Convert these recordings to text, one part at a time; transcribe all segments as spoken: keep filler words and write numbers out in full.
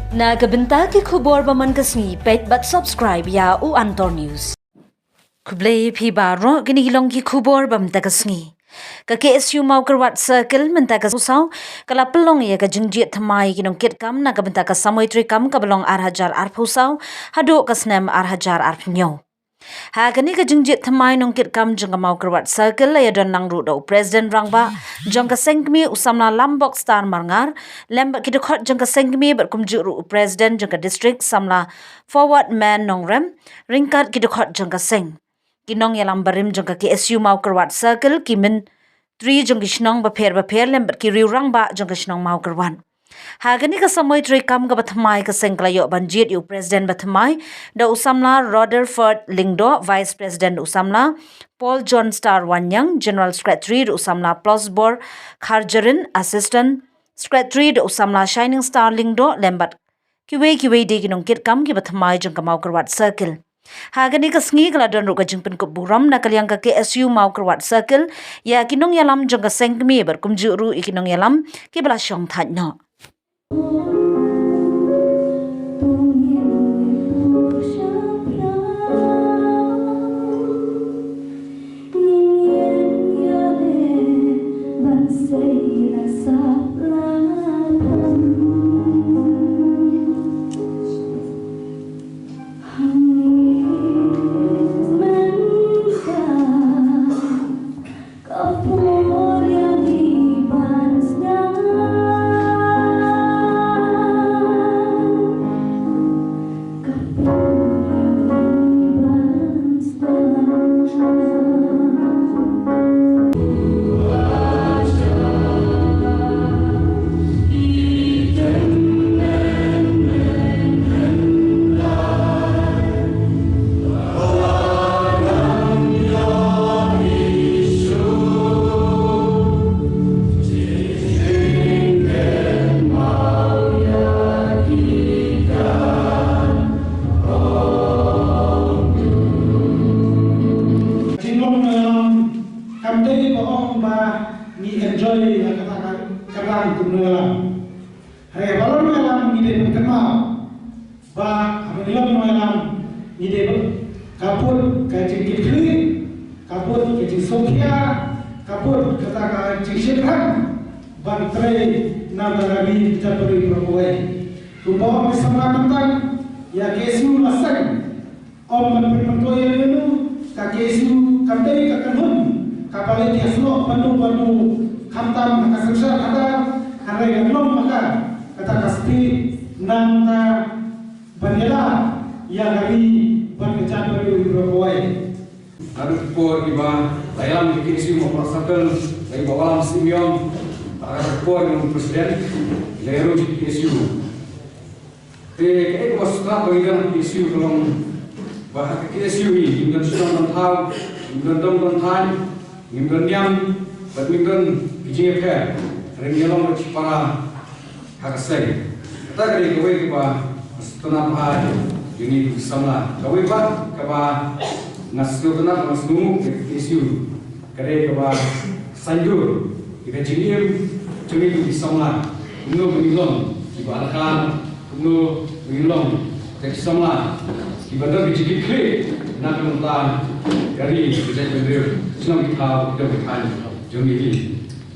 Na ka bynta ki khubor ba man ka sngi, peit bad subscribe ïa u Antor News. Khublei phi baroh, kine ki long ki khubor ba mynta ka sngi. Ka K S U Mawkyrwat Circle mynta ka saw ka la pynlong ïa ka jingjied thymmai ki nongkitkam na ka bynta ka samoi treikam kaba long ar hajar arphew saw haduh ka snem ar hajar arphew hynñiew. Ha kane ka jingjied thymmai nongkitkam jong ka Mawkyrwat Circle la ïadon lang ruh da u President Rangbah jong ka seng kmie u samla Lambok Star Marngar, lem bad ki dkhot jong ka seng kmie bad kumjuh ruh u President jong ka District samla Forward Man Nongrem, ryngkat ki dkhot jong ka seng. Ki nongïalam barim jong ka K S U Mawkyrwat Circle, ki myntri jong ki shnong bapher bapher lem bad ki riew rangbah jong ka shnong Mawkyrwat. Ha kane ka samoi treikam kaba thymmai ka seng ka la ïoh ban jied ïa u President ba thymmai da u samla Rutherford Lyngdoh, Vice President da u samla Paul John Star Wanniang, General Secretary da u samla Plosbor Kharjarin, Assistant Secretary da u samla Shining Star Lyngdoh, lem bad kiwei kiwei de ki nongkitkam kiba thymmai jong ka Mawkyrwat Circle. Ha kane ka sngi ka la don ruh ka jingpynkup burom na ka liang ka K S U Mawkyrwat Circle ïa ki nongïalam jong ka seng kmie bad kumjuh ruh ïa ki nongïalam kiba la shong thait noh. Jinglong nongïalam kam dei ba ong ba ngi enjoy ïa kata ka, ka rang kum nongïalam. Hynrei ba long nongïalam ngi dei ban kynmaw ba haba ngi long nongïalam ngi dei ban, ka bud ka jingkitkhlieh, ka bud ka jingsngewkhia, ka bud kata ka jingshemphang ban trei na ka ri, ka jaitbynriew baroh kawei. Kumba ong ki samla mynta, ïa K S U la seng. Ym ban pynmynta ïa lade, ka K S U kam dei ka kynhun kaba leit ïasnoh bad uno uno, khamtam ha ka synshar khadar, hynrei ka long ma ka kata ka stieh nangta ban ïada ïa ka ri bad ka jaitbynriew baroh kawei. Naduh ki por kiba la ïalam ïa ka K S U Mawkyrwat Circle da i Bah Wallam Syiem, ha ka por i long president, i la ïaroh ïa ka K S U. Te kaei kaba sngewtynnat ba ngi don ha ka K S U ka long ba ha ka K S U hi ngim don shnong don thaw, ngim don dong don thaiñ, ngim don niam bad ngim don ki jingïapher. Hynrei ngi long ki para ha ka seng. Kata ka dei kawei kaba sngewtynnat bha ïa ngi ki samla. Kawei pat kaba nga sngewtynnat, nga sngewnguh ïa ka K S U. Ka dei kaba sngewthuh ïa ka jingim jong ngi kum ki samla, kumno ba ngin long kiba artatien, kumno ba ngin long ki samla kiba don ka jingkitkhlieh na ka bynta ka ri, ka jaitbynriew, shnong ki thaw, ki dong ki thaiñ jong ngi.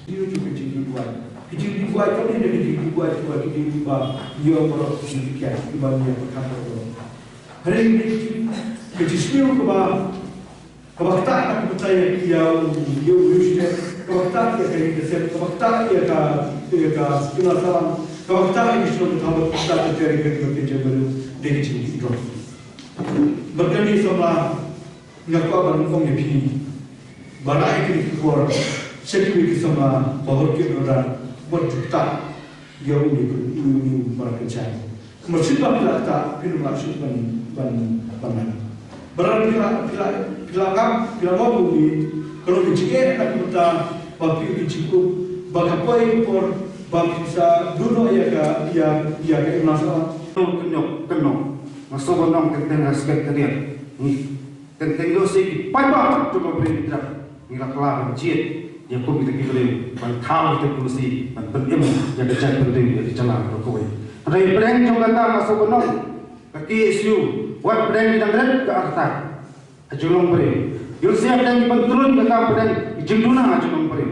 Ki jingduwai, ki jingduwai, ka dei ka jingduwai, ka jingduwai ba ïoh baroh ki jingkitkhlieh kiba ïoh baroh. Hynrei ka jingsniew kaba Kaba ktah ka bynta ïa, ïa u, ïa u Yusuf, kaba ktah ïa ka Yusuf, kaba ktah ïa ka, ïa ka Kynrad Salang, kaba ktah ïa ki shnong, kaba ktah ïa ka ri, ka ri, ka ri, ka ri, dei ka jingkitdrop. Bad kane samla nga kwah ban ong ïa phi, ba la ïa kine ki por, sha kiwei ki samla, ba hor ki ro da, bad ktah ïa u, ïa u, ïa u, ïa u Markynshar. Namar shuh ba phi la ktah, phi ruh la shuh ban, ban, ban nang. Ba la phi la, phi la, phi la ngam, phi la ngam u ni, ka long ka jingeh na ka bynta ba phi ki jingkup, ba ka poi ka por ba phi sa duh noh ïa ka, ïa, ïa ka imlang sah. Kynnoh, kynnoh, kynnoh. Nga sngewbha ban ong, teng teng respect ka dei. Ngi teng teng ïoh sha ki paidbah jong ka Bri Meitei. Ngi la kylla ban jied ïa kum kita ki briew ban thaw kita ki polisi ban pynim ïa ka jaitbynriew, ïa ka jylla baroh kawei. Hynrei pdeng jong kata nga sngewbha ban ong, ka K S U wat pdeng ki dang rit ka artat ha jinglong briew. Ïoh sngewbha pdeng ki ban trun ka kam pdeng ki jingduna ha jinglong briew.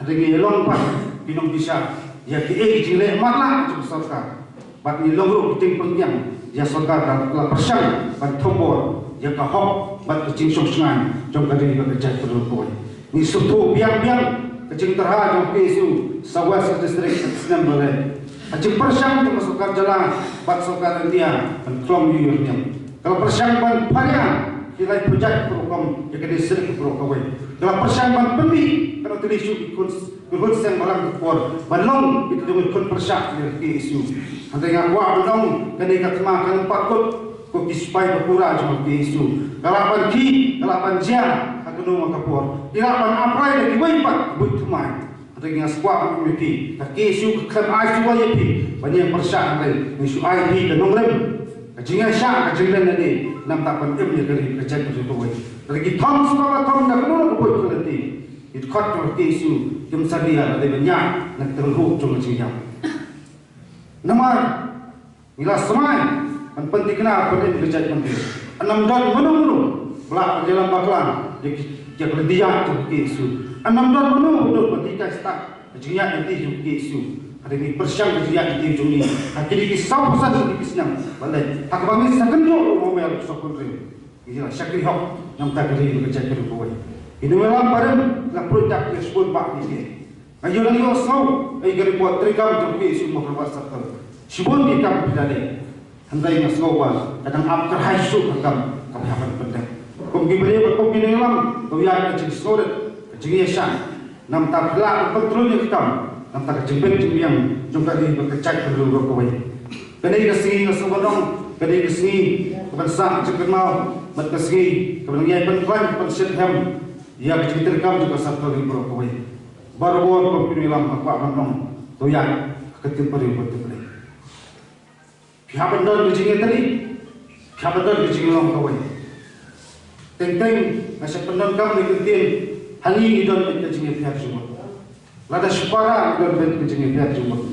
Hynrei ngi long pat ki nongbishar ïa kiei ki jingleh matlah jong sorkar. Bad ngi long ruh ki tyngpyngkiang ïa sorkar, ka la pyrshang ban thombor ïa ka hok bad ka jingshong shngaiñ jong ka ri bad ka jaitbynriew kawei. Ngi sngewthuh biang biang ka jingtyrha jong ka K S U South West District ha ki snem ba la leit. Ka jingpyrshang jong ka sorkar jylla bad sorkar India ban khlong ïuh ïa ka niam. Ka la pyrshang ban pharia ki lai project baroh kawei ïa ka district baroh kawei. Ka la pyrshang ban pynmih katno tylli shuh ki khun, ki khun seng balang ka por ban long ki khun pyrshah ïa ka K S U. Hynrei nga kwah ban ong, kane ka thma kan ym pat kut kum ki sipai ba pura jong ka K S U. Ka lah ban khih, ka lah ban jia ha kano ka por. Ki lah ban apply da kiwei pat ki buit thymmai. Hynrei nga kwah ban ong ïa phi, ka K S U ka khlem ai shuwa ïa phi ban ïeng pyrshah, hynrei ngi shu ai ïa phi ka nongrim, ka jingïaishah, ka jinglen lade, namar ban im ïa ka ri ka jaitbynriew kawei. Hynrei ki thong shuwa ba thong da kano ka buit ka lynti, ki dkhot jong ka K S U kim sadia lade ban ïaid na ka tyrhuh jong ka jingïap. Namar ngi la smai ban pynthikna ban im ka jaitbynriew. Ym don mano mano ba lah ban ïalam bakla ïa ki, ïa ka lynti ïaid jong ka K S U. Ym don mano mano ban hikai stad ka jingïaid lynti jong ka K S U. Hynrei ngi pyrshang ka jingïaid lynti jong ngi ha kine ki saw percent ki snem ba la leit. Ha kaba ngi sa kynjoh ruh, ma me ruh, sa kynjoh ruh, ngi la shakri hok na ka bynta ka ri bad ka jaitbynriew kawei. Ki nongïalam barim la pruid dak ïa shibun bah ki. Nga ïoh, nga ïohsngew ïa ka report treikam jong ka K S U Mawkyrwat Circle. Shibun ki kam ki la leh. Hynrei nga sngew ba ka dang ap kyrhai shuh ka kam kaba hap ban pyndep. Kum ki briew bad kum ki nongïalam, to ïaid ka jingsngewrit, ka jingïaishah. Namar phi lah ban pyntrun ïa ka kam, namar ka jingbit jingbiang jong ka ri bad ka jaitbynriew baroh kawei. Kane ka sngi nga sngewbha ban ong, kane ka sngi kaban sah jingkynmaw bad ka sngi kaban ïai pynkhlaiñ, pynshitrhem ïa ka jingtreikam jong ka circle ri baroh kawei. Barabor kum ki nongïalam nga kwah ban ong, to ïaid ha ka ktien briew bad ktien Blei. Phi hap ban don ka jingïatreilang, phi hap ban don ka jinglong kawei. Teng teng nga shah pyndonkam ïa ka ktien, ha ngi ngi don beit ka jingïapher jingmut. Lada shipara ngi don beit ka jingïapher jingmut.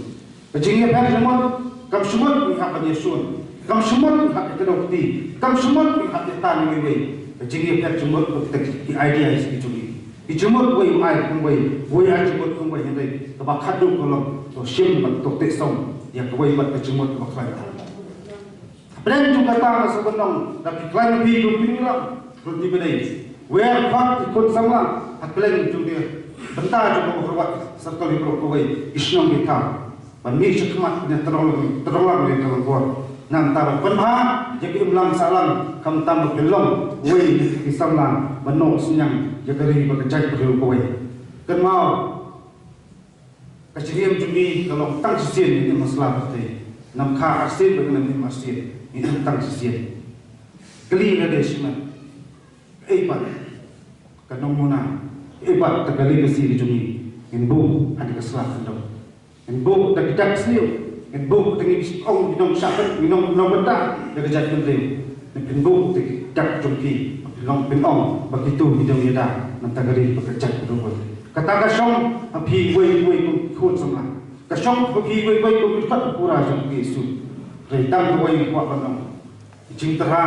Ka jingïapher jingmut kam shu mut ngi hap ban ïashun, kam shu mut ngi hap ïa kdew kti, kam shu mut ngi hap ïa tan ïa iwei iwei. Ka jingïapher jingmut ka mut ki ideas ki jong ngi. Ki jingmut uwei u ai kum uwei, uwei ai jingmut kum uwei, hynrei kaba khadduh ka long to shim bad to teh song ïa kawei pat ka jingmut kaba khlaiñ. Hapdeng jong kata nga sngewbha ban ong, lada phi khlaiñ phi kum ki nongïalam, ruh ki bynta. Wer pat ki khun samla ha kylleng jong ki bynta jong ka Mawkyrwat Circle ri baroh kawei, ki shnong ki thaw. Ban mih sha khmat, ban ïa tyrong lang, tyrong lang ïa ka longkor. Namar ban pynbha ïa ka imlang sahlang, khamtam ba phin long uwei na ki samla ba noh synñiang ïa ka ri bad ka jaitbynriew kawei. Kynmaw, ka jingim jong ngi ka long tang shisien ngin im ha sla pyrthei. Nang kha arsien bad ngin im arsien, ngin im tang shisien. Kylli lade shimet, kaei pat ka nongmuna, kaei pat ka legacy ka jong ngi, ngin buh ha kane ka sla khyndew. Ngin buh da ki dak sniew, ngin buh da ki, ngi ong, ngi nongshah, ngi nong, nongbynta ïa ka jaitbynriew. Ngin pynbuh da ki dak jong ki, pynlong, pynong ba kito ki dang ïada na ka ri bad ka jaitbynriew. Kata ka shong ha phi uwei uwei kum ki khun samla, ka shong ha phi uwei uwei kum ki dkhot pura jong ka K S U. Hynrei tang kawei nga kwah ban ong, jingtyrha,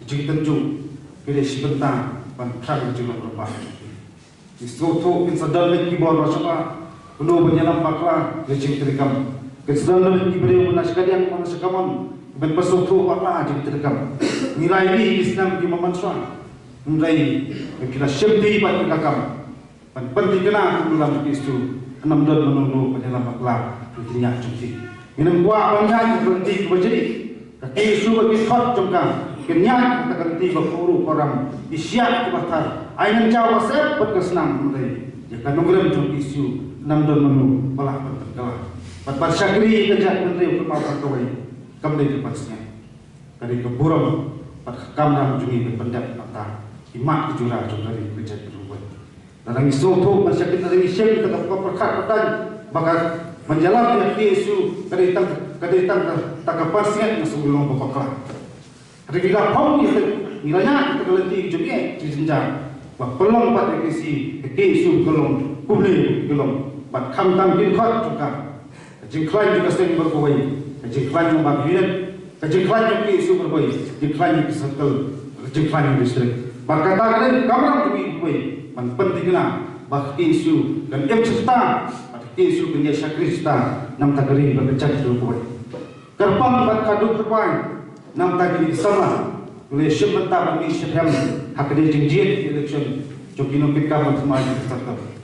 jingtynjuh, ki dei shi bynta ban thrang ka jinglong rangbah. Ngi sngewthuh kin sa don beit ki bor ba shaba, kumno ban ïalam bakla ïa ka jingtreikam. Kin sa don beit ki briew na shakadiang, na shakamon, ban pynsngewthuh bakla ïa ka jingtreikam. Ngi la ïohi ki snem ki mynshwa, hynrei ki la shim ti bad ki la kam ban pynthikna kum ki nongïalam jong ka K S U. Ym don mano mano ban ïalam bakla ïa ka jingïaid jong ki. Ngin ym kwah ban ïaid ha ka lynti kaba jri. Ka K S U bad ki dkhot jong ka kin ïaid ha ka lynti ba khawruh khawram, ki shyiap kiba thar, ai nangjaw ka sep bad ka snam, hynrei ïa ka nongrim jong ka K S U ym don mano ba lah ban pynkylla. Bad ban shakri ïa ka jaitbynriew kynmaw, kawei kam dei ka pansngiat, ka dei ka burom bad ka kamram jong ngi ban pyndep na ka bynta ki mat ki jura jong ka ri ka jaitbynriew. Lada ngi sngewthuh ban shakri, lada ngi shem ïa kata ka pyrkhat pateng ba ka ban ïalam ïa ka K S U ka dei tang, ka dei tang ka, tang ka pansngiat, nga sngewlong ba bakla. Hynrei ngi la phong ïa ka, ngi la ñiah ïa ka lynti jong ngi, ka jingjar ba pynlong pat ïa ka K S U, ka K S U ka long kumne ka long. Bad khamtam ki dkhot jong ka, ka jingkhlaiñ jong ka seng baroh kawei, Ka jingkhlaiñ jong ka unit, ka jingkhlaiñ jong ka KSU kawei, jingkhlaiñ jong ka circle, jingkhlaiñ jong ka district. Bad kata ka dei ka kamram kawei kawei ban pynthikna ba ka KSU kan im shata, bad ka KSU kan ïaid shakri shata na ka bynta ka ri bad ka jaitbynriew kawei. Kyrpang bad ka duk kyrpang na ka bynta kine ki samla, ki la shim bynta ban ïashim bynta ha kane ka jingjied election jong ki nongkitkam ban thymmai jong ka circle.